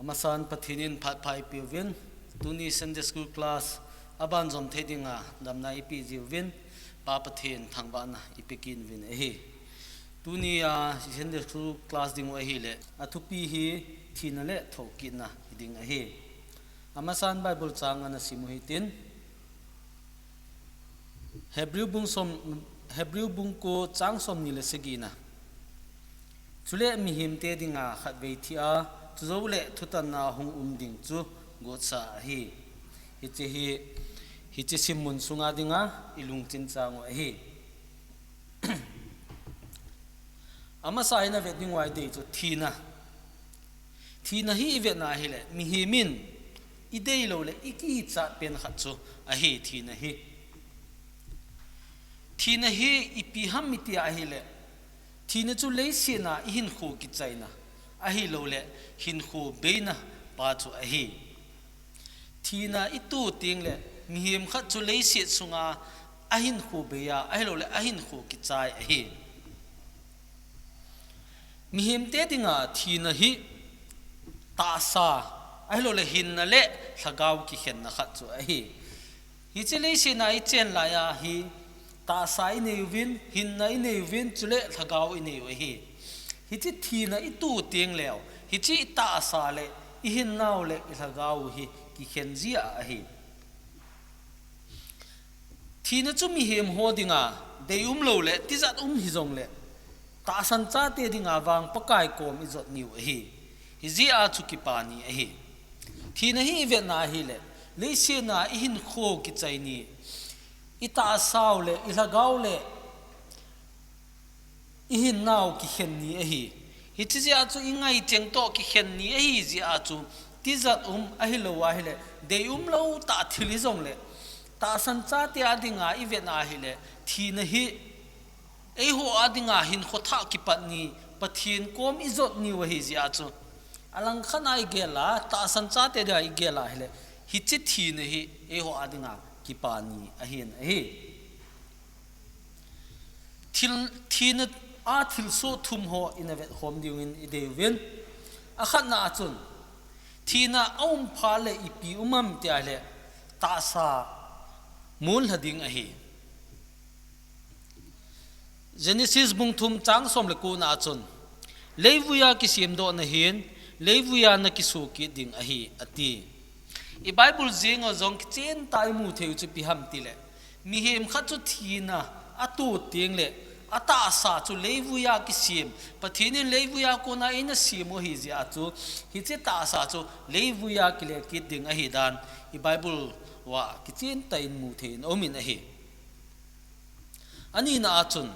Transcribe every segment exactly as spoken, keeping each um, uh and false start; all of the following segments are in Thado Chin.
Amasan Pathen in phat pha ipeuvin, tuni Sunday School class aban jom thei dinga damna ipe jiuvin, Pa Pathen thangvahna ipe kit uvin ahi. Tuni a Sunday School class dingu ahile, athupi hi thina le thoukitna hiding ahi. Amasan Bible chang ana simu hitin, Hebrew bung som, Hebrew bung ko chang somni le sagina. Chule mihemte dinga khatvei thi a, chujouleh thutanna hung um ding chu gotsa ahi. Hiche hi, hiche simmun sunga dinga ilungchin chang u ahi. Amasa hi navet ding uva idei chu thina. Thina hi ivetna ahile, mihem in ideilou le ikichat pen khat chu ahi thina hi. Thina hi ipi ham iti ahile, thina chu leiset a ihinkho kichaina, ahilouleh hinkho beina pa chu ahi. Thina itu tengle, mihem khat chu leiset sunga ahinkho bei a, ahilouleh ahinkho kichai ahi. Mihemte dinga thina hi tahsa, ahilouleh hinna le lhagao kikhenna khat chu ahi. Hiche leiset a ichen laiya hi tahsa inei uvin, hinna inei uvin, chule lhagao inei u ahi. Hiche thina itu tengleu, hiche itahsa le ihinnau le ilhagao hi kikhen jia ahi. Thina chu mihem ho dinga deium lou le tijat um hijongle, tahsan chate dinga vang Pakai kom ijot niu ahi. Hijeh a chu kipa ni ahi. Thina hi ivetna ahile, leiset a ihinkho kichai ni, itahsau le ilhagao le ihinnau kikhen ni ahi. Hiche jeh a chu ingai cheng toh kikhen ni ahi jeh a chu, tijat um ahilou ahile, deium lou tah thil hijongle, tahsan chate a dinga ivetna ahile, thina hi eiho a dinga hinkho thah kipat ni, Pathen kom ijot niu ahi jeh a chu, alangkhat a igel a, tahsan chate dinga igel a ahile, hiche thina hi eiho a dinga kipa ni ahin ahi. Thil, thina a thilsoh thum ho ina vetkhom dingin idei uvin. Akhatna a chun, thina aum phat le ipi um ham tia le, tahsa mullha ding ahi. Genesis bung thum chang som le ko na a chun, leivuiya kisemdoh nahin, leivuiya nakiso kit ding ahi, ati. I Bible jeng a jong kichen tah a imu thei u chu ipi ham tile, mihem khat chu thina ato tengle, atahsa chu leivuiya kisem, Pathen in leivuiya kona eina sem u ahi jeh a chu, hiche tahsa chu leivuiya kile kit ding ahi dan, i Bible uva kichen tah in mu thei in aumin ahi. Anina a chun,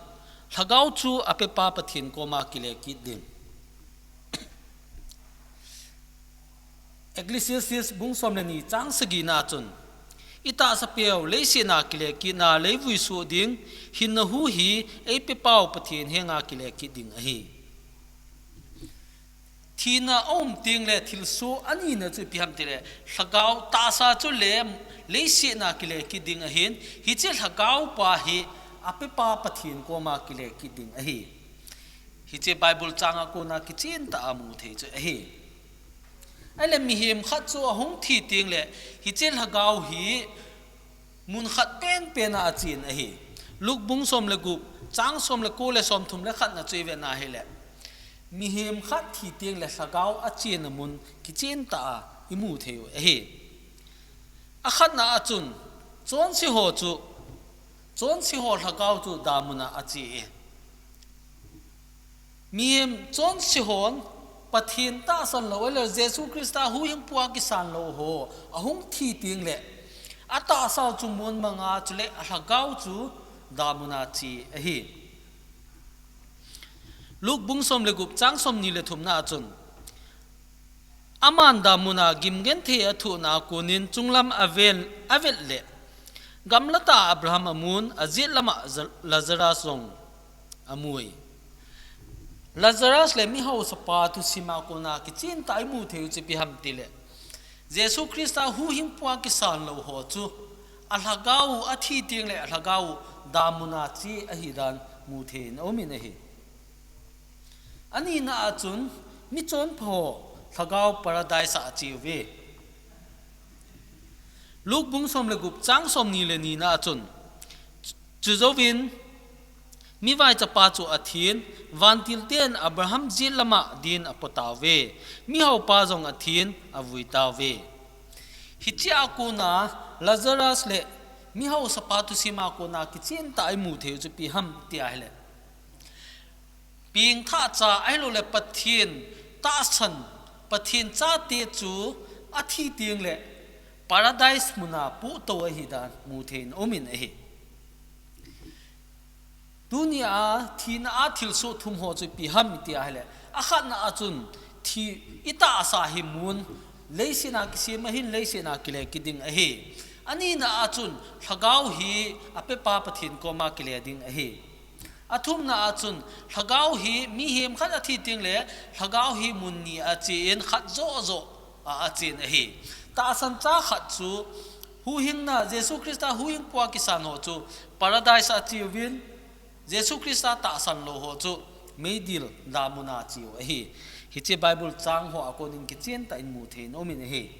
lhagao chu apepa Pathen koma kile kit ding. Ecclesiastes bung som le ni chang sagina a chun, itahsa peu leiset a kile kitna leivui soh ding, hinna hu hi eipepau Pathen henga kile kit ding ahi. Thina aum tengle thilsoh anina chu ipi ham tile, lhagao tahsa chu le, leiset a kile kit ding ahin, hiche lhagao pa hi apepa Pathen koma kile kit ding ahi. Hiche Bible chang a kona kichen tah a mu thei chu ahi. Ahile mihem khat chu ahung thi tengle, hiche lhagao hi mun khat penpen a achen ahi. Luke bung som le gup, chang som le ko le som thum le khatna chu ivetna ahile, mihem khat thi tengle lhagao achenna mun kichen tah a imu thei u ahi. Akhatna a chun, chonse ho chu, chonse ho lhagao chu damun a ache e. Mihem chonse hon Pathen tahsan lou, ahilou le Jesu Christa huhhingpu a kisan lou ho ahung thi tengle, atahsa chu mun mang a, chule alhagao chu damun a che ahi. Luke bung som le gup chang somni le thumna a chun, aman damun a gimgenthei athohna a konin chunglam avel, avet le, gamla tah a Abraham amun, ajet lam a Za-, Lazarus jong amui. Lazarus le mihaosapa thusim a kona kichen tah a imu thei u chu ipi ham tile, Jesu Christa huhhingpu a kisan lou ho chu, alhagao u athi tengle alhagao u damun a che ahi dan mu thei in aumin ahi. Anina a chun, michonpha ho, Lhagao Paradise a ache uve. Luke bung som le gup chang somni le ni na a chun, chujouvin mivaichapa chu athin, vantil ten Abraham jet lama din apo tauve, mihaopa jong athin, avui tauve. Hichea kona Lazarus le mihaosapa thusima kona kichen tah a imu thei u chu ipi ham tia ahile, pengthah cha ahilouleh Pathen tahsan, Pathen chate chu athi tengle Paradise muna pohtou ahi dan muthei in aumin ahi. Tunia thina a thilsoh thum ho chu ipi ham tia ahile, akhatna a chun thi, itahsa hi mun, leiset a kisem ahin, leiset a kile kit ding ahi. Anina a chun lhagao hi apepa Pathen koma kile ding ahi. Athumna a chun, lhagao hi mihem khat athi tengle, lhagao hi mun ni a achen, khat joh joh a achen ahi. Tahsan cha khat chu, huhhingna, Jesu Christa huhhingpu a kisan ho chu Paradise a ache uvin, Jesu Christa tahsan lou ho chu meidil damun a ache u ahi. Hiche Bible chang ho a konin kichen tah in muthei in aumin ahi.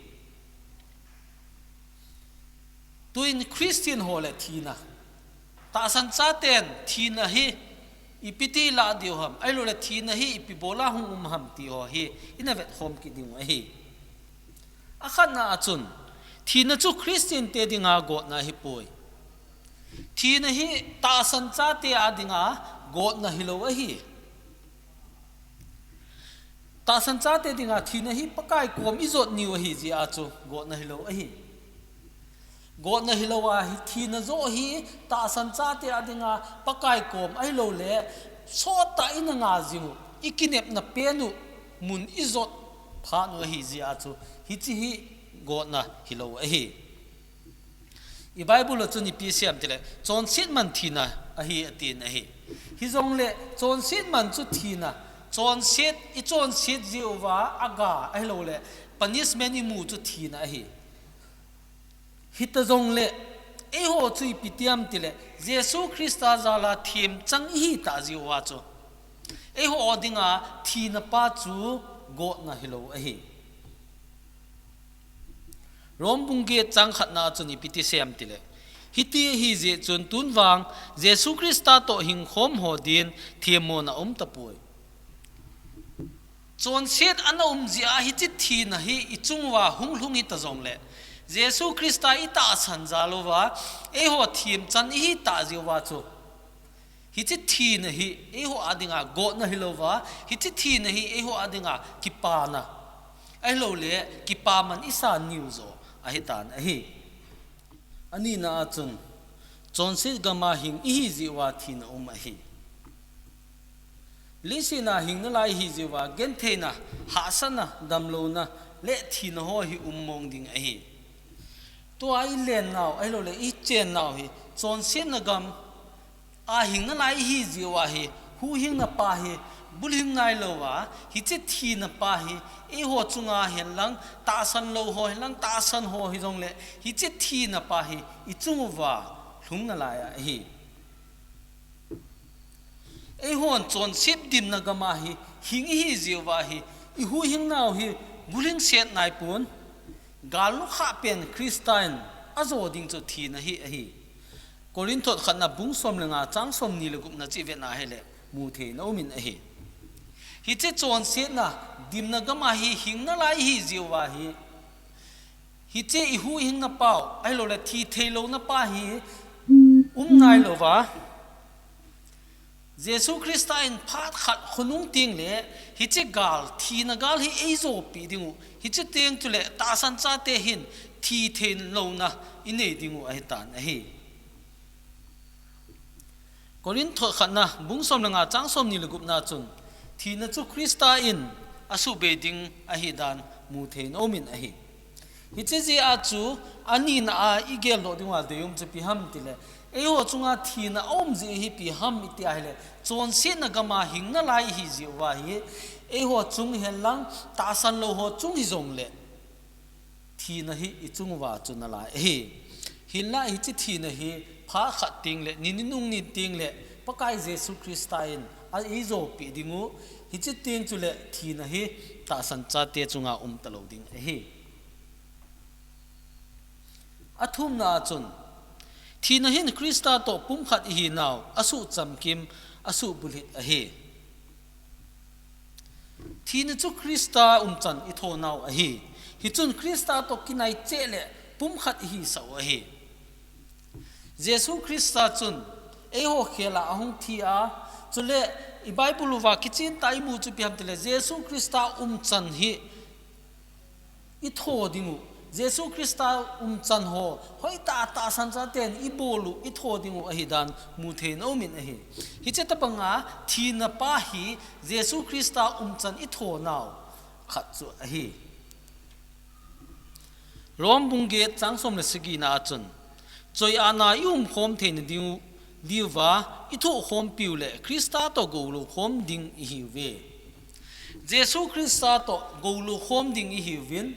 Tuin Christian ho le thina, tahsan chaten thina hi ipi ti lah diu ham, ahilouleh thina hi ipi bola hung um ham ti ho hi ina vetkhom kit diu ahi. Akhatna a chun, thina chu Christian te dinga gotna ahipoi. Thina hi tahsan chate a dinga gotna hilou ahi. Tahsan chate dinga thina hi Pakai kom ijot niu ahi jeh a chu gotna hilou ahi. Gotna hilou a hi thina joh hi tahsan chate a dinga Pakai kom ahilouleh sottah ina ngah jing u, ikinepna pen u mun ijot phat u ahi jeh a chu hiche hi gotna hilou ahi. I Bible a chun ipi asei em tile, chonset man thina ahi atin ahi. Hijongle chonset man chu thina, chonset, ichonset jeh uva aga ahilouleh punishment imu chu thina ahi. Hita jongle, eiho chu ipi ti em tile, Jesu Christa jal a themchang ihi tah jeh uva chu, eiho dinga thina pa chu gotna hilou ahi. Rom bung get chang khatna a chun ipi ti asei em tile, hiti ahi jeh chun tun vang Jesu Christa toh hingkhom ho din themmona um tapoi. Chonset ana um jeh a hiche thina hi ichung uva hung lhung hita jongle, Jesu Christa itahsan jal uva eiho themchang ihi tah jeh uva chu, hiche thina hi eiho a dinga gotna hilouva, hiche thina hi eiho a dinga kipana, ahilouleh kipaman isan niu joh ahitan ahi. Anina a chun, chonset gam a hing ihi jeh uva thina um ahi. Leiset a hing nalai ihi jeh uva gentheina, hahsatna, damlouna le thina ho hi um mong ding ahi. Tua ilen nau, ahilouleh ichen nau hi, chonsetna gam a hing nalai ihi jeh uva hi, huhhingna pa hi bulhing nailouva, hiche thina pa hi eiho chunga henlang, tahsan lou ho henlang, tahsan ho hijongle, hiche thina pa hi ichung uva lhung nalai ahi. Eihon chonset dimna gam a hi hing ihi jeh uva hi, ihuhhing nau hi bulhing set naipon, gal nukhah pen Christa in ajo ding chu thina hi ahi. Korinth khatna bung som le nga chang somni le gupna chu ivet na hile, muthei in aumin ahi. Hiche chonsetna dimna gam a hi hing nalai ihi jeh uva hi, hiche ihuhhingna pau, ahilouleh thi theilouna pa hi um nailouva, Jesu Christa in phat khat khonung tengle, hiche gal, thina gal hi eijopi ding u, hiche teng chule tahsan chate hin thi theilouna inei ding u ahitan ahi. Korinth khatna bung som le nga chang somni le gupna chun, thina chu Christa in asuhbei ding ahi dan muthei in aumin ahi. Hiche jeh a chu anina a igeldoh ding uva deium chu ipi ham tile, eiho chunga thina aum jeh hi ipi ham iti ahile, chonsetna gam a hing nalai ihi jeh uva hi, eiho chung henlang, tahsan lou ho chung hijongle, thina hi ichung uva chu nalai ahi. Hinlah hiche thina hi phat khat tengle, ni ninung ni tengle, Pakai Jesu Christa in a eijopi ding u, Hichi teng chule thina hi tahsan chate chunga um talou ding ahi. Athumna a chun, thina hin Krista toh pumkhat ihinau asuh chamkim, asuh bulhit ahi. Thina chu Krista umchan ithonau ahi. Hichun Krista toh kinai cheh le pumkhat ihisah u ahi. Jesu Krista chun eiho khela ahung thi a, chule i Bible uva kichen tah a imu chu ipi ham tile, Jesu Krista umchan hi itho ding u, Jesu Krista umchan ho hoitah tahsan chaten ibol u itho ding u ahi dan muthei in aumin ahi. Hiche tobanga thina pa hi Jesu Krista umchan ithonau khat chu ahi. Rom bung get chang som le sagina a chun, choi-atna iumkhom theina diu, diuva ithohkhompiu le Krista toh goulou khom ding ihiuve. Jesu Krista toh goulou khom ding ihiuvin,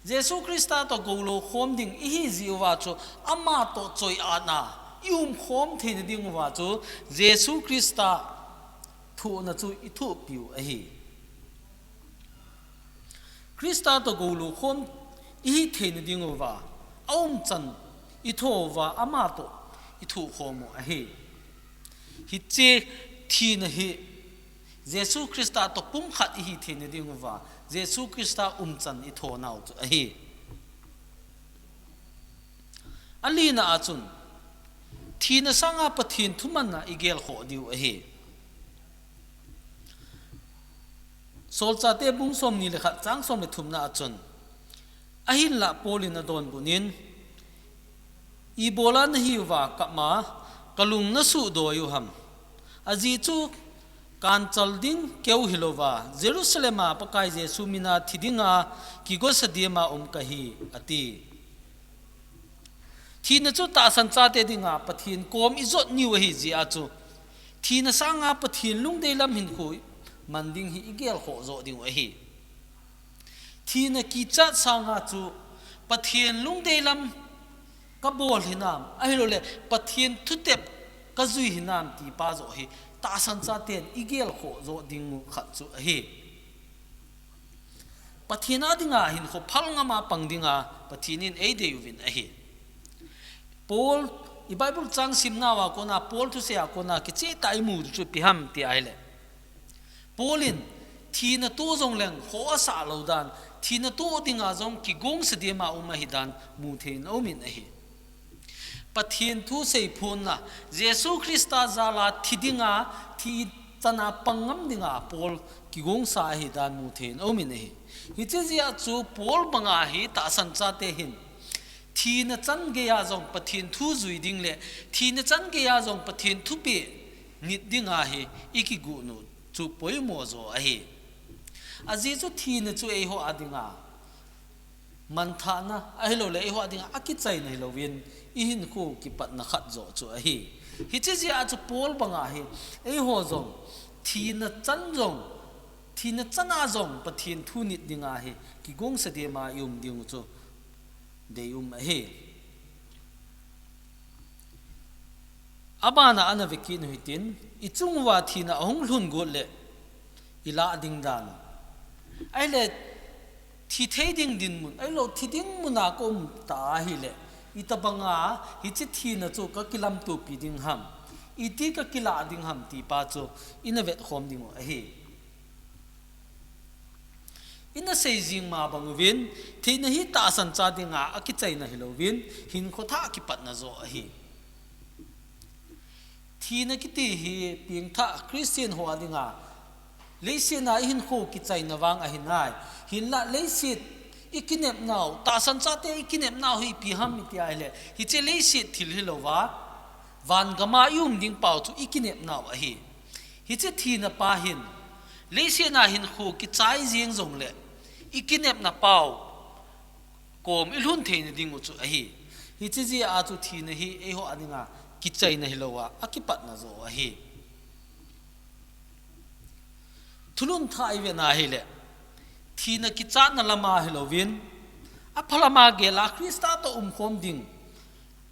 Jesu Krista toh goulou khom ding ihi jeh uva chu ama toh choi-atna iumkhom theina diuva chu Jesu Krista thohna chu ithohpiu ahi. Krista toh goulou khom ihi theina diuva, aumchan itho uva ama toh ithohkhom u ahi. Hiche thina hi Jesu Krista toh pumkhat ihi theina diuva, Jesu Krista umchan ithonau chu ahi. Alina a chun, thina sanga Pathen thumanna igelkhoh diu ahi. Solchahte bung somni le khat chang som le thumna a chun, ahinlah Paul in adonbut in, ibola nahiuva kap ma kalung nasuhdoi u ham? Ajeh chu kanchal ding keu hilouva, Jerusalem a Pakai Jesu mina thi dinga kigosa dima um kahi, ati. Thina chu tahsan chate dinga Pathen kom ijot niu ahi jeh a chu, thina sanga Pathen lungdei lam hinkho man ding hi igelkhoh joh diu ahi. Thina kichat sanga chu Pathen lungdei lam kabol hinam, ahilouleh Pathen thutep kajui hinam tipa joh hi tahsan chaten igelkhoh joh ding u khat chu ahi. Pathen a dinga hinkho phalngam a pang dinga Pathen in eidei uvin ahi. Paul, i Bible chang simnauva kona, Paul thusei a kona kicheh tah a imu chu ipi ham ti ahile, Paul in thina toh jongleng khoh asah lou dan, thina toh dinga jong kigongsa dima um ahi dan muthei in aumin ahi. Pathen thu seiphonna, Jesu Krista jala thi dinga, thi chana pang ngam dinga Paul kigongsa ahi dan muthei in aumin ahi. Hiche jeh a chu Paul banga hi tahsan chate hin thina chan geiya jong Pathen thu jui ding le thina chan geiya jong Pathen thupeh nit dinga hi ikigon u chu poimo joh ahi. Ajeh chu thina chu eiho a dinga manthahna ahilouleh eiho a dinga akichaina hilouvin, ihinkho kipatna khat joh chu ahi. Hiche jeh a chu Paul banga hi eiho jong thina chan jong, thina chana jong Pathen thu nit dinga hi kigongsa dima ium diu chu deium ahi. Abana ana vekit u hitin, ichung uva thina ahung lhun got le ilah ding dan. Ahile, thi thei ding dinmun, ahilou, thi ding muna kaum ta ahile, itobanga hiche thina chu kakilamtopi ding ham, iti kakilah ding ham tipa chu ina vetkhom diu ahi. Ina sei jing ma bang uvin, thina hi tahsan cha dinga akichaina hilouvin, hinkho thah kipatna joh ahi. Thina kiti hi pengthah Christian ho a dinga, leiset a ihinkho kichaina vang ahi nai. Hinlah leiset ikinepnau, tahsan chate ikinepnau hi ipi ham iti ahile, hiche leiset thil hilouva, van gama ium ding pau chu ikinepnau ahi. Hiche thina pa hin, leiset a hinkho kichai jeng jongle, ikinepna pau kom ilhun theina diu chu ahi. Hiche jeh a chu thina hi eiho a dinga kichaina hilouva, akipatna joh ahi. Thulhun thah ivet na ahile, thina kichatna lama hilouvin, aphalama gel a Christa toh umkhom ding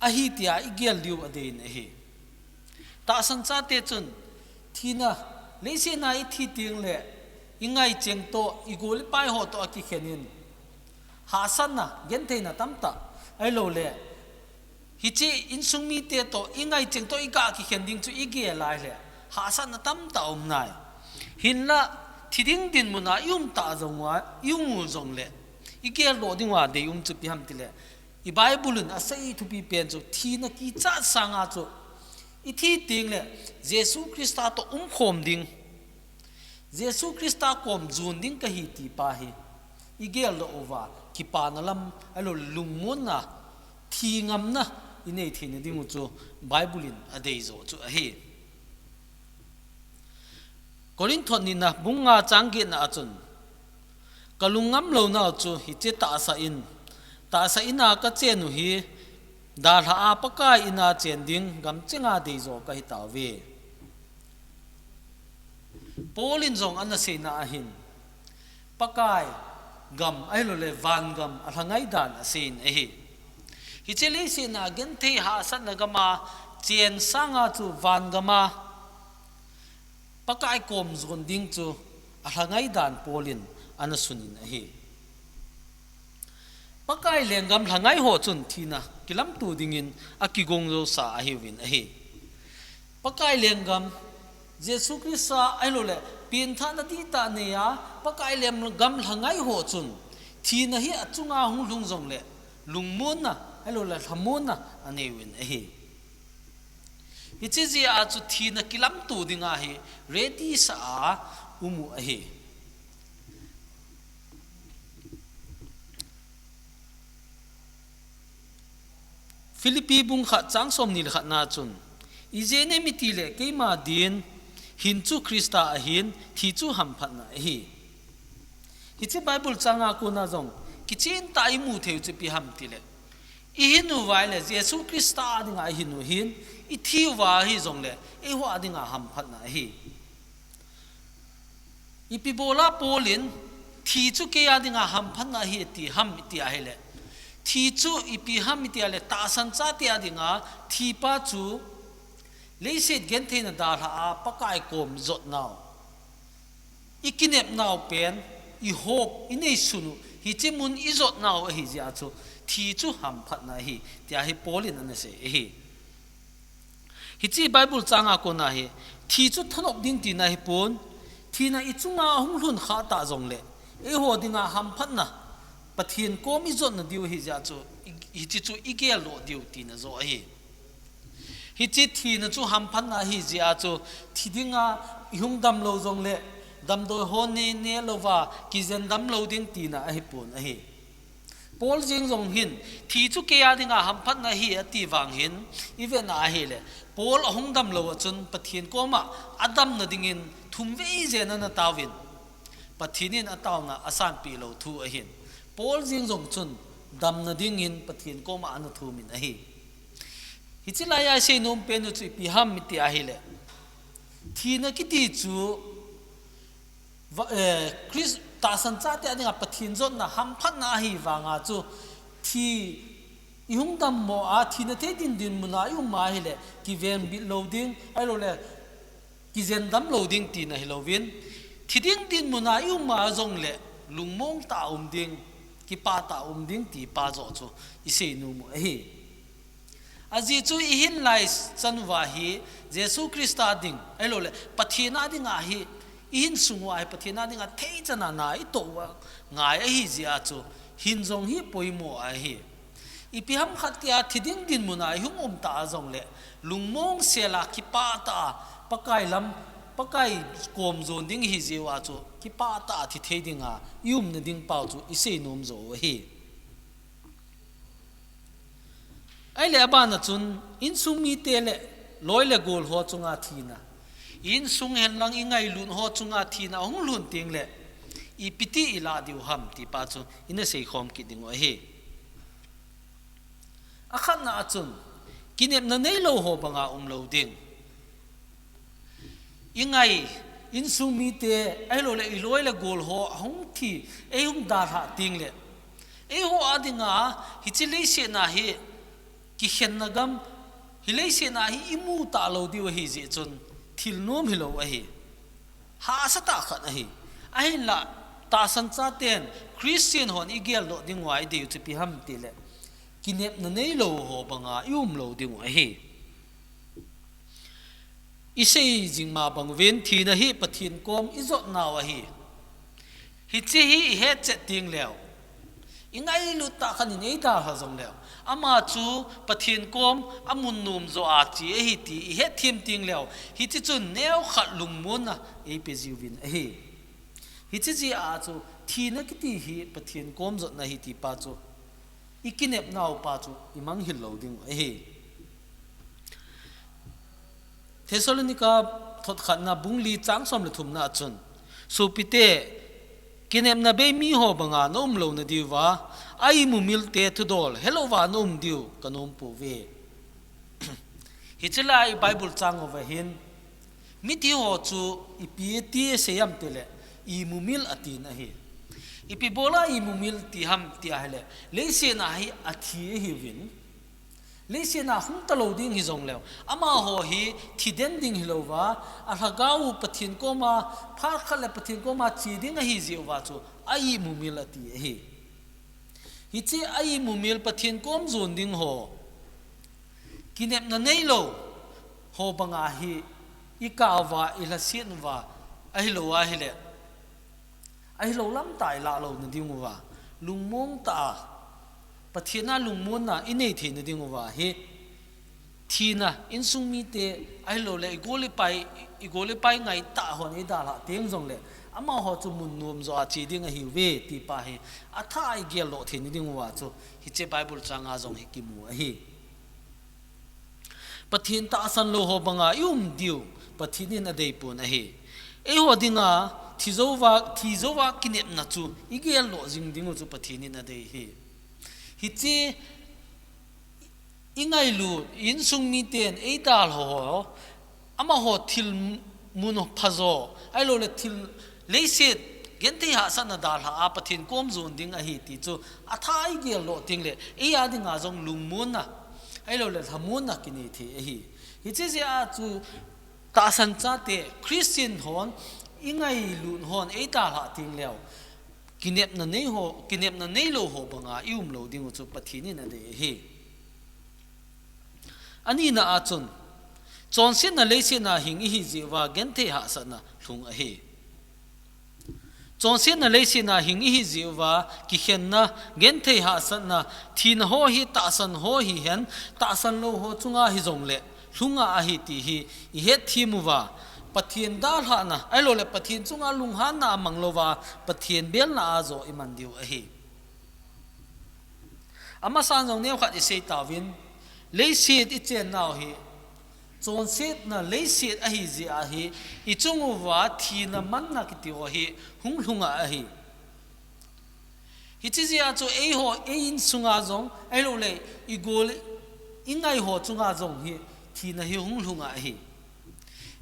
ahi tia igel diu adeiyin ahi. Tahsan chate chun thina Leiset a i thi teng le, i ngaicheng toh, i gol i pai ho toh a kikhen in, hahsatna, gentheina tamtah, ahilou le, hiche insung mite toh, i ngaicheng toh, i ga kikhen ding chu i gel lai le, hahsatna tamtah um nai. Hinlah, thi ding dinmun a i um ta jong uva, i um u jong le, i gel doh ding uva deium chu ipi ham ti le, i Bible in a sei thupi pen chu thina kichat sanga chu i thi teng le Jesu Christa toh umkhom ding, Jesu Christa kom jon ding ka hi ti pa hi i gel doh uva, kipana lam ahilou le lungmonna, thi ngamna i nei theina ding u chu Bible in a dei jo chu ahi. Korinth nina bung nga chang getna a chun, ka lung ngam louna u chu hiche tahsa in, tahsa in a ka chen u hi, dalha a Pakai in a chen ding gam chenga dei jo ka hi tauve. Paul in jong ana seina a hin, Pakai gam ahilou le van gam a lhangai dan a seiyin ahi. Hiche leiset a genthei hahsatna gam a chen sanga chu van gam a Pakai kom jon ding chu a lhangai dan Paul in ana sunin ahi. Pakai lenggam lhangai ho chun thina kilamto dingin a kigong josa ahiuvin ahi. Pakai lenggam, Jesu Christa ahilou le, pengthahna dihtah nei a, Pakai lenggam lhangai ho chun, thina hi a chunga hung lhung jong le, lungmonna, ahilou le, lhamonna a nei uvin ahi. Hiche jeh a chu thina kilamto dinga hi ready sa a um u ahi. Philippi bung khat chang somni le khat na chun, ijeh inem itile keima din hin chu Christa ahin, thi chu hamphatna ahi. Hiche Bible changa kona jong, kichen tah a i mu thei u chu ipi ham tile, i hin uva ahile, Jesu Christa a dinga i hin u hin, i thi uva ahi jongle, eiho a dinga hamphatna ahi. Ipi bola Paul in, thi chu kei a dinga hamphatna ahi ati ham iti ahile, thi chu ipi ham iti ahile, tahsan chate a dinga thi pa chu, leiset gentheina dalha a Pakai kom jotnau, i kinepnau pen, i hop, i neisun u, hiche mun i jotnau ahi jeh a chu, thi chu hamphatna ahi, tia hi Paul in ana sei ahi. Hiche Bible changa kona hi, thi chu thanop ding tina hipon, thina i chunga ahung lhun kha ta jongle, eiho dinga hamphatna, Pathen kom i jotna diu ahi jeh a chu, i, hiche chu i gel doh diu tina joh ahi. Hiche thina chu hamphatna ahi jeh a chu, thi dinga i hung damlou jongle, damdoi ho ne, ne louva, kijen damlou ding tina ahipon ahi. Paul jeng jong hin, thi chu kei a dinga hamphatna ahi ati vang hin, i vena ahile, Paul ahung damlou a chun Pathen koma a damna dingin thum vei jen ana taovin, Pathen in a taona a sanpeh lou thu ahin. Paul jeng jong chun damna dingin Pathen koma ana thumin ahi. Hiche laiya i seinom pen u chu ipi ham iti ahile, thina kiti chu, va-, eh, Christ, tahsan chate a dinga Pathen jotna hamphatna ahi vanga chu, thi i hung dammo a, thina thei ding dinmun a i um a ahile, kivenbit lou ding, ahilou le, kijen damlou ding tina hilouvin, thi ding dinmun a i um a jongle, lungmong tah a um ding, kipah tah a um ding ti pa joh chu i seinom u ahi. Ajeh chu i hin lai chan uva hi, Jesu Christa ding, ahilou le, Pathen a dinga hi, i hinsung uva hi, Pathen a dinga thei chan a na i toh uva ngai ahi jeh a chu, hin jong hi poimo ahi. Ipi ham khat tia thi ding dinmun a i hung um ta jongle, lungmong sel a kipah tah a, Pakai lam, Pakai kom jon ding ahi jeh uva chu, kipah tah a thi thei dinga, i umna ding pau chu, i seinom joh u ahi. Ahile abana chun, insung mite le, loi le gol ho chunga thina. Insung henlang i ngailut ho chunga thina, ahung lhun teng le, ipi ti i lah diu ham ti pa chu, i na seikhom kit ding u ahi. Akhatna a chun, kinepna neilou ho banga umlou ding. I ngai, insung mite, ahilou le, i loi le gol ho, ahung thi, ei hung dalha teng le. Eiho a dinga, hiche leiset a hi, kikhenna gam, hi leiset a hi i mu talou diu ahi jeh chun, thil nom hilou ahi. Hahsa tah khat ahi. Ahinlah, tahsan chaten Christian hon igel doh diu a idei u chu ipi ham itile, kinepna neilou ho banga i um lou diu ahi. I sei jing ma bang uvin thina hi Pathen kom i jot nau ahi. Hiche hi i hetchet ding leu, i ngailut tah khat in ei dalha jong leu, ama chu Pathen kom a mun nom jo a che ahi ti i hetthem ding leu, hiche chun neokhat lungmonna ei pe jiuvin ahi. Hiche jeh a chu thina kiti hi Pathen kom jotna ahi ti pa chu i kinep nau pa chu i manghil lou ding ahi. Thessalonica thot khatna bung li chang som le thumna a chun, sopite, kinepna bei mi ho banga na um lou na diuva, a imumil te thudol helouva na um diu ka nom pouve. Hiche lai Bible chang uva hin, mithi ho chu ipi ti asei ham itile, imumil atina ahi. Ipi bola imumil ti ham ti ahile, leiset a hi athi ahiuvin. Leiset a hung talou ding hijong leu, amaho hi thi den ding hilouva, a lhagao u Pathen koma, phat khat le Pathen koma che ding ahi jeh uva chu a imumil ati ahi. Hiche a imumil Pathen kom jon ding ho, kinepna neilou ho banga hi i kah uva, i lhaset uva, ahilou ahile, ahilou lam tah i lah lou na ding uva, lungmong tah a, Pathen a lungmonna i nei thei na ding uva hi, thina, insung mite, ahilouleh i gol i pai, i gol i pai ngai tah hon ei dalha teng jongle, amaho chu mun nom jo a che ding ahiuve ti pa hi, athah a i gel doh thei na ding uva chu, hiche Bible chang a jong hi kimu ahi. Pathen tahsan lou ho banga i um diu Pathen in adei pon ahi. Eiho dinga thi jouva, thi jouva kinepna chu i gel doh jing diu chu Pathen in adei ahi. Hiche i ngailut, insung miten ei dalha ho, amaho thil mun phajo, ahilouleh thil leiset genthei hahsatna dalha a Pathen kom jon ding ahi ti chu athah a i gel doh tengle, ei a dinga jong lungmonna, ahilouleh lhamonna kinei thei ahi. Hiche jeh a chu tahsan chate Christian hon, i ngailut hon ei dalha tengleu, kinepna nei ho, kinepna neilou ho banga i um lou diu chu Pathen in adei ahi. Anina a chun, chonsetna leiset a hing ihi jeh uva genthei hahsatna lhung ahi. Chonsetna leiset a hing ihi jeh uva kikhenna, genthei hahsatna, thina ho hi tahsan ho hihen, tahsan lou ho chunga hijongle lhunga ahi ti hi i hetthem uva, Pathen dalhahna, ahilouleh Pathen chunga lunghanna a mang louva, Pathen belna a jo i man diu ahi. Amasan jong neokhat i sei tauvin, leiset i chennau hi, chonsetna leiset ahi jeh a hi, i chung uva thina manna kiti ho hi hung lhunga ahi. Hiche jeh a chu eiho, ei insunga jong, ahilouleh i gol, i ngai ho chunga jong hi, thina hi hung lhunga ahi.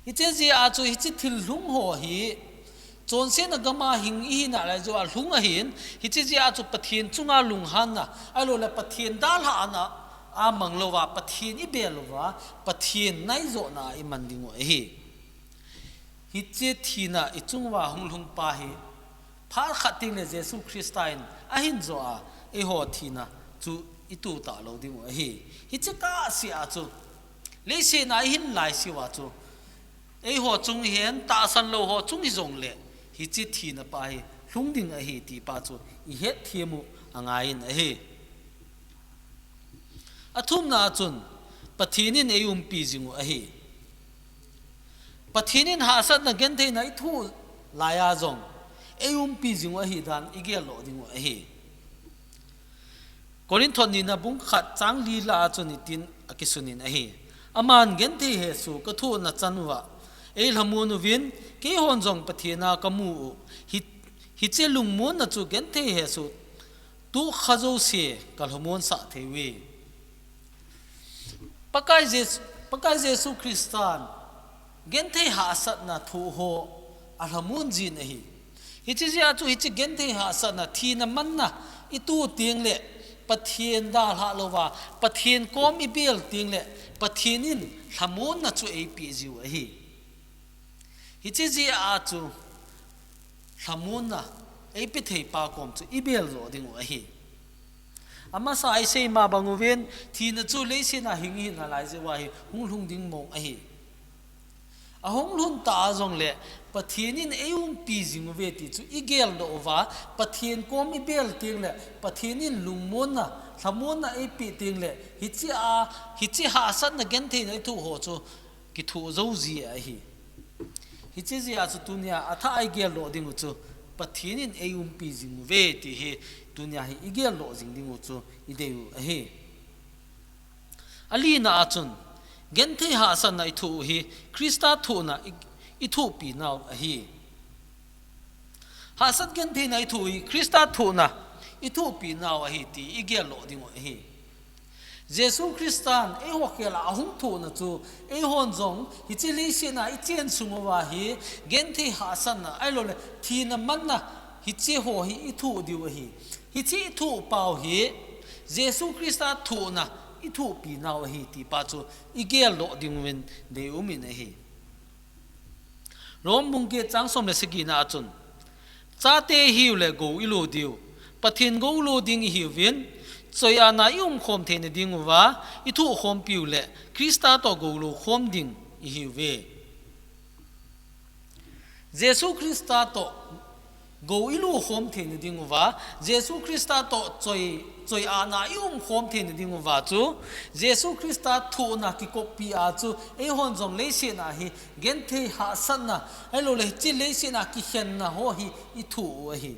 Hiche jeh a chu hiche thil lhung ho hi, chonsetna gama hing ihi nalai jeh a lhung ahin, hiche jeh a chu Pathen chunga lunghanna, ahilouleh Pathen dalhahna a mang louva, Pathen i bel uva, Pathen nai jona i man diu ahi. Hiche thina i chung uva hung lhung pa hi, phat khat tengle Jesu Christa in ahin jo a, eiho thina chu i tuh talou diu ahi. Hiche kahse a chu, leiset a i hin laiseuva chu, eiho chung hihen, tahsan lou ho chung hijongle, hiche thina pa hi lhung ding ahi ti pa chu i hetthem u angaiyin ahi. Athumna a chun, Pathen in ei umpi jing u ahi. Pathen in hahsatna gentheina i thoh laiya jong, ei umpi jing u ahi dan i gel doh diu ahi. Korinth nina bung khat chang li lah a chun hitin akisun in ahi. Aman genthei hesoh ka thohna chan uva ei lhamon uvin, keihon jong Pathen a ka mu u. Hi, hiche lungmonna chu genthei hesoh tokha jouse ka lhamon sah thei uve. Pakai Jesu, Pakai Jesu Christan genthei hahsatna thoh ho alhamon jin ahi. Hiche jeh a chu hiche genthei hahsatna, thina manna i tuh tengle, Pathen dalha louva, Pathen kom i bel tengle, Pathen in lhamonna chu ei pe jiu ahi. Hiche jeh a chu lhamonna eipethei pa kom chu ibel jo ding u ahi. Amasa a isei ma bang uvin, thina chu leiset a hing ihi nalai jeh uva hi hung lhung ding mong ahi. Ahung lhun ta a jongle Pathen in eiumpi jing uve ti chu igel doh uva, Pathen kom ibel tengle Pathen in lungmonna, lhamonna eipeh tengle hiche a, hiche hahsatna gentheina ithoh ho chu kithoh jou ji ahi. Hiche jeh a chu tunia athah a igel doh ding u chu Pathen in eiumpi jing uve ti hi tunia hi igel doh jing ding u chu idei u ahi. Alina a chun, genthei hahsatna ithoh u hi Christa thohna i, ithohpi nau ahi. Hahsat gentheina ithoh u hi Christa thohna ithohpi nau ahi ti igel doh ding u ahi. Jesu Christan eiho khel a ahung thohna chu eihon jong hiche leiset a ichen sung uva hi genthei hahsatna ahilouleh thina manna hiche ho hi ithoh diu ahi. Hiche ithoh pau hi Jesu Christa thohna ithohpi nau ahi ti pa chu igel doh ding uvin deium in ahi. Rom bung get chang som le sagi na a chun, chate ihiu le gou ilo diu, Pathen gou lo ding ihiuvin, choi-atna ium khom theina ding uva, ithoh khompiu le Christa toh gou lo khom ding ihiuve. Jesu Christa toh gou ilo khom theina ding uva, Jesu Christa toh choi, choi-atna ium khom theina ding uva chu, Jesu Christa thohna kikoppi a chu, eihon jong leiset a hi genthei hahsatna, ahilouleh hiche leiset a kikhenna ho hi ithoh u ahi.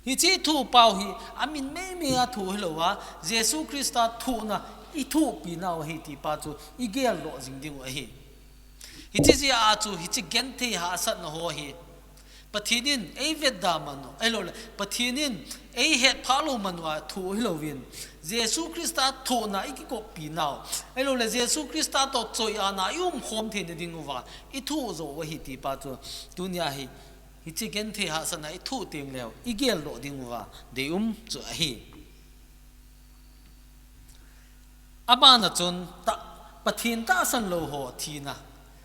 Hiche ithoh pau hi amin meimei a thoh hilou a, Jesu Christa thohna ithohpi nau ahi ti pa chu igel doh jing ding u ahi. Hiche jeh a chu, hiche genthei hahsatna ho hi Pathen in eivetda man u, ahilouleh Pathen in eihetphah lou man uva thoh hilouvin, Jesu Christa thohna ikikoppi nau, ahilouleh Jesu Christa toh choi-atna ium khom theina ding uva ithoh jo u ahi ti pa chu, tunia hi, hiche genthei hahsatna ithoh tengleu igel doh ding uva deium chu ahi. Abana chun ta, Pathen tahsan lou ho thina,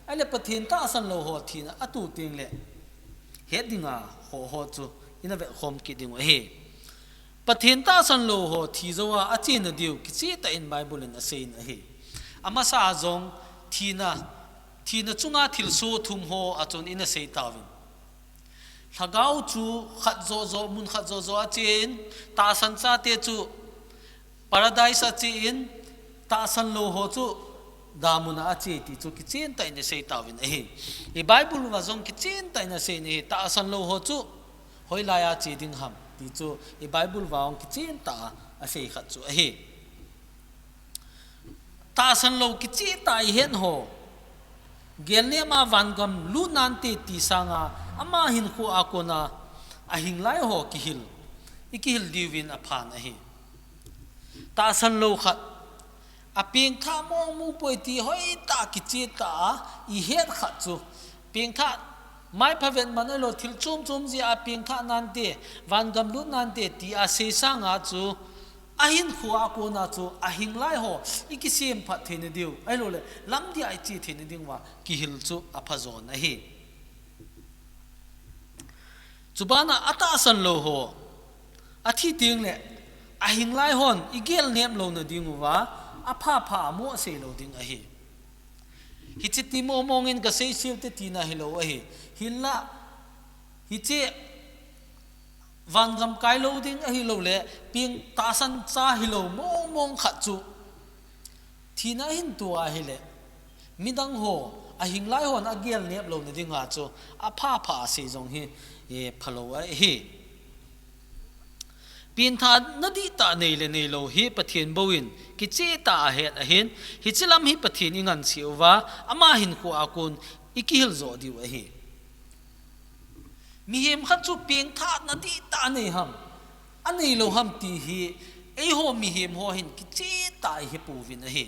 ahile Pathen tahsan lou ho thina atoh tengle het dinga ho ho chu ina vetkhom kit ding u ahi. Pathen tahsan lou ho thi jou a achena diu kicheh tah in Bible in asei in ahi. Amasa a jong thina, thina chunga thilsoh thum ho a chun ina sei tauvin. Lhagao chu khat joh joh, mun khat joh joh a che in, tahsan chate chu Paradise a che in, tahsan lou ho chu damun a ache ti chu kichen tah in isei tauvin ahi. I Bible uva jong kichen tah in asei in ahi, tahsan lou ho chu hoilai a che ding ham ti chu i Bible uva jong kichen tah a asei khat chu ahi. Tahsan lou kicheh tah a ihet ho, gelnem a vangam lut nante ti sanga ama hinkho a kona ahing lai ho kihil, ikihil diuvin aphan ahi. Tahsan lou khat, apengthah mong mong poi ti hoitah a kicheh tah a ihet khat chu, pengthah, maipha vet man ahilou, thil chom chom jeh a pengthah nante, vangam lut nante ti a sei sanga chu, ahinkho a kona chu ahing lai ho ikisemphat theina diu, ahilouleh lamdih a iche theina ding uva kihil chu aphajon ahi. Chubana atahsan lou ho, athi tengle ahing lai hon igel nep louna ding uva apha pha a mo asei lou ding ahi. Hiche ti mong mong in kasei sil te tina hilou ahi. Hinla, hiche vangam kai lou ding ahilouleh, peng tahsan cha hilou mong mong khat chu thina ahin to ahile, midang ho, ahing lai hon agel nep louna dinga chu apha pha asei jong hi, e, phalou ahi. Pengthahna dihtah nei le neilou hi Pathen bou in kicheh tah a ahet ahin, hiche lam hi Pathen ingansea uva, ama hinkho a kon ikihil joh diu ahi. Mihem khat chu pengthahna dihtah anei ham, aneilou ham ti hi eiho mihem ho hin kicheh tah a ihepouvin ahi.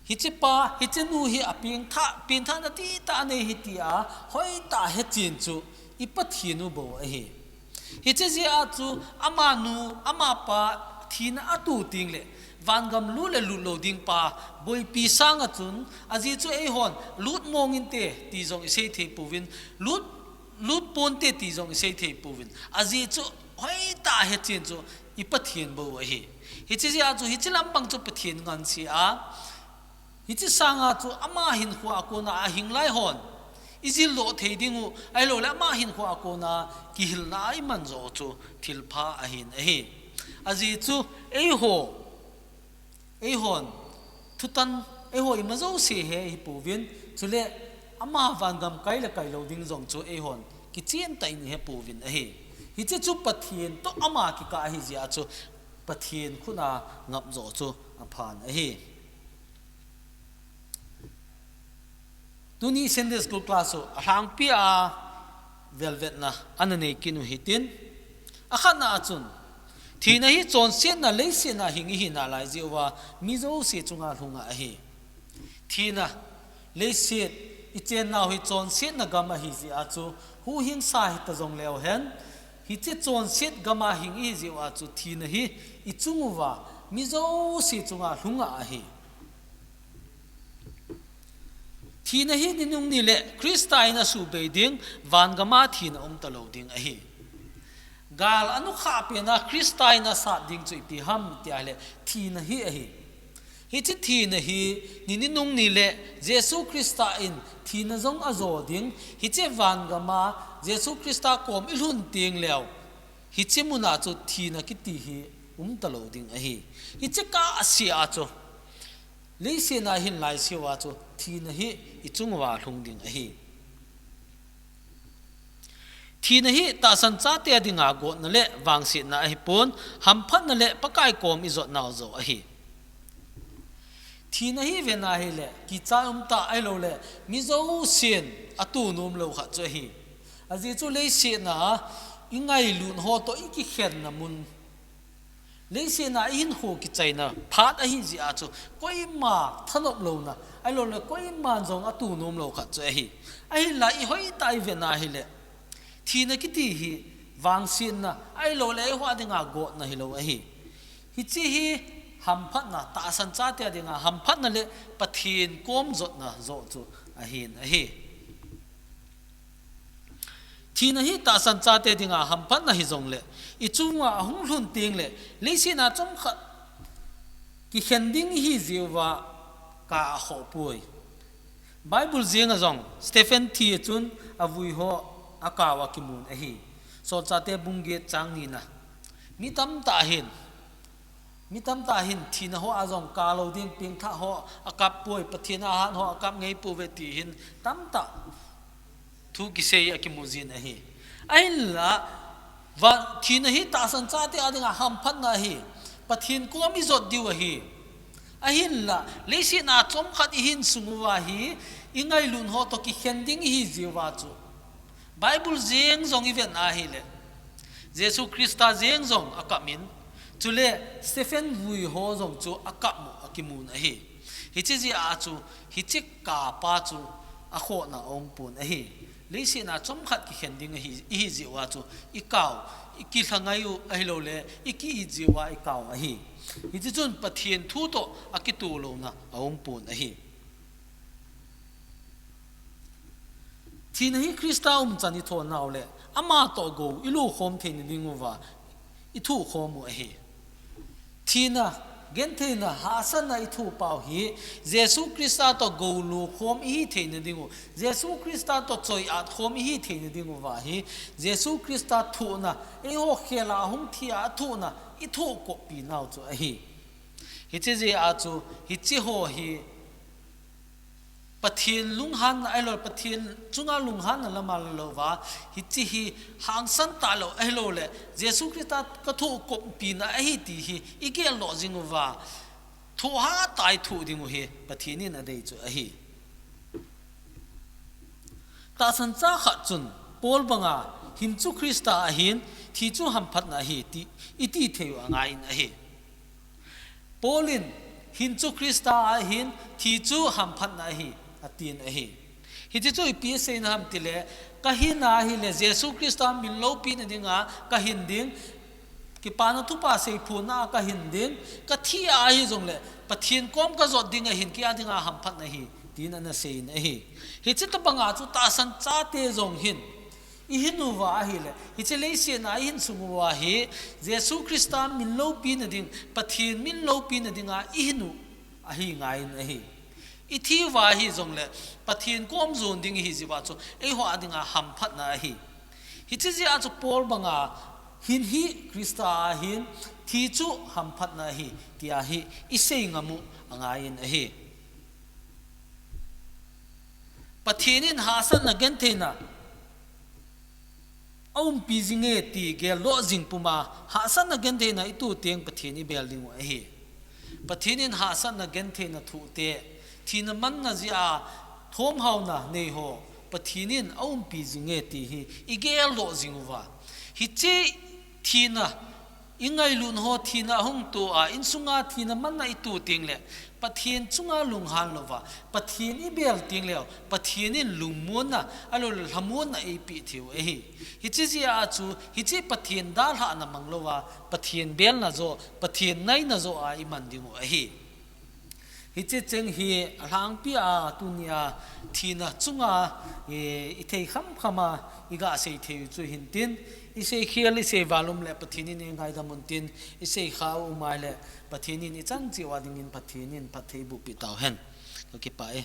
Hiche pa, hiche nu hi apengthah, pengthahna dihtah anei ahi tia hoitah a hechen chu i Pathen u bou ahi. Hiche jeh a chu amanu, amapa thina ato tengle, Vangam lut le lut lou ding pa, boipi sanga chun, ajeh chu eihon, lut mong inte ti jong isei thei pouvin, lut, lut ponte ti jong isei thei pouvin. Ajeh chu, hoitah a hechen chu, i Pathen bou ahi. Hiche jeh a chu, hiche lampang chu Pathen ngansea, hiche sanga chu ama hinkhoa kona ahing lai hon, ijil doh thei ding u, ahilouleh ama hinkhoa kona kihilna a iman joh chu thilpha ahin ahi. Ajeh chu eiho, eihon, thutan, eiho ima jouse hi ihepouvin, chule ama vangam kai le kai lou ding jong chu eihon, kichen tah in ihepouvin ahi. Hiche chu Pathen toh ama kikah ahi jeh a chu Pathen khut a ngap joh chu aphan ahi. Tuni Sunday School class u alhangpi a velvetna ana nei kit u hitin. Akhatna a chun, thina hi chonsetna leiset a hing ihi nalai jeh uva mi jouse chunga lhunga ahi. Thina, leiset, ichennau hi chonsetna gam ahi jeh a chu, huhhingsa hita jong leu hen, hiche chonset gam a hing ihi jeh uva chu, thina hi ichung uva, mi jouse chunga lhunga ahi. Thina hi ni nung ni le Christa in asuhbei ding, vangam a thina umta lou ding ahi. Gal anukhah pen a Christa in asat ding chu ipi ham tia le thina hi ahi. Hiche thina hi ni ni nung ni le Jesu Christa in thina jong ajo ding, hiche vangam a Jesu Christa kom ilhun teng leu, hiche mun a chu thina kiti hi umta lou ding ahi. Hiche kah a chu, leiset a hin lai seuva chu thina hi ichung uva lhung ding ahi. Thina hi tahsan chate a dinga gotna le vangsetna ahipon, hamphatna le Pakai kom ijotnau joh ahi. Thina hi vena hile, kichai umtah ahilouleh, mi jousen atoh nom lou khat chu ahi. Ajeh chu leiset a ingailut ho toh ikikhenna mun. Leiset a ihinkho kichaina phat ahi jeh a chu, koima thanop louna, ahilouleh koima jong atoh nom lou khat chu ahi. Ahinla ihoitah a ivena hile, thina kiti hi vangsetna, ahilouleh eiho a dinga gotna hilou ahi. Hiche hi hamphatna, tahsan chate a dinga hamphatna le Pathen kom jotna joh chu ahin ahi. Thina hi tahsan chate dinga hamphatna hijongle, ichunga ahung lhun tengle, leiset a chomkhat kikhen ding ihi jeh uva kah a akhoh poi. Bible jeng a jong, Stephen thi a chun avui ho akao a kimun ahi. Solchahte bung get chang ni na. Mi tamtah hin, mi tamtah hin thina ho a jong kap lou ding, pengthah ho akap poi, Pathen a hat ho akap ngei pouve ti hin tamtah thu kisei a kimu jin ahi. Ahinla, va, thina hi tahsan chate a dinga hamphatna ahi. Pathen kom ijot diu ahi. Ahinla, leiset a chomkhat ihin sung uva hi, ingailut ho toh kikhen ding ihi jeh uva chu. Bible jeng jong iven ahile, Jesu Christa jeng jong akap in, chule Stephen vui ho jong chu akap mu akimun ahi. Hiche jeh a chu, hiche kap a chu akhohna aum pon ahi. Leiset a chomkhat kikhen ding ahi, ihi jeh uva chu, ikao, ikilha ngai u ahilouleh, iki-it jeh uva ikao ahi. Hiche chun Pathen thu toh akitoh louna aum pon ahi. Thina hi Christa umchan ithoh nau le, ama toh gou ilokhom theina ding uva ithoh khom u ahi. Thina, gentheina, hahsatna ithoh pau hi, Jesu Christa toh gou lokhom ihi theina ding u, Jesu Christa toh choi-at khom ihi theina ding uva hi, Jesu Christa thohna, eiho khel a ahung thi a athohna, ithoh koppi nau chu ahi. Hiche jeh a chu, hiche ho hi, Pathen lunghanna ahilou, Pathen chunga lunghanna lama la louva, hiche hi hangsan talou ahilouleh, Jesu Christa kathoh koppina ahi ti hi igel lou jing uva, thoh hatah a ithoh ding u hi Pathen in adei chu ahi. Tahsan cha khat chun, Paul banga, hin chu Christa ahin, thi chu hamphatna ahi, ti, iti thei u angai in ahi. Paul in, hin chu Christa ahin, thi chu hamphatna ahi, atin ahi. Hiche chu ipi aseina ham tile, kahin ahile, Jesu Christa min loupina dinga, kahin ding, Kipana thupha seiphona a kahin ding, kathi a ahi jongle, Pathen kom kajot ding ahin, kei a dinga hamphatna ahi, tin ana seiyin ahi. Hiche tobanga chu tahsan chate jong hin, ihin uva ahile, hiche leiset a ihin sung uva hi, Jesu Christa min loupina ding, Pathen min loupina dinga ihin u ahi ngaiyin ahi. Ithi uva ahi jongle, Pathen kom jon ding ihi jeh uva chu, eiho a dinga hamphatna ahi. Hiche jeh a chu Paul banga, hin hi Christa a hin, thi chu hamphatna ahi, tia hi isei ngam u angaiyin ahi. Pathen in hahsatna gentheina aumpi jinge ti geldoh jing puma, hahsatna gentheina itu teng Pathen ibel ding u ahi. Pathen in hahsatna gentheina thoh te, thina manna jeh a thomhauna nei ho, Pathen in aumpi jinge ti hi igeldoh jing uva. Hiche thina ingailut ho, thina ahung to a, insunga thina manna itu tengle, Pathen chunga lunghan louva, Pathen ibel tengleu, Pathen in lungmonna, ahilouleh lhamonna eipeh thei u ahi. Hiche jeh a chu, hiche Pathen dalhahna mang louva, Pathen belna joh, Pathen naina joh a iman ding u ahi. Hiche cheng hi alhangpi a tunia thina chunga, eh, ithei khamkham a iga sei thei u chu hintin, isei khel, isei valum le Pathen in eingaidam untin, isei kha u mai le Pathen in ichan cheh uva dingin Pathen in phatthei boh peh tauhen. Kakipah e.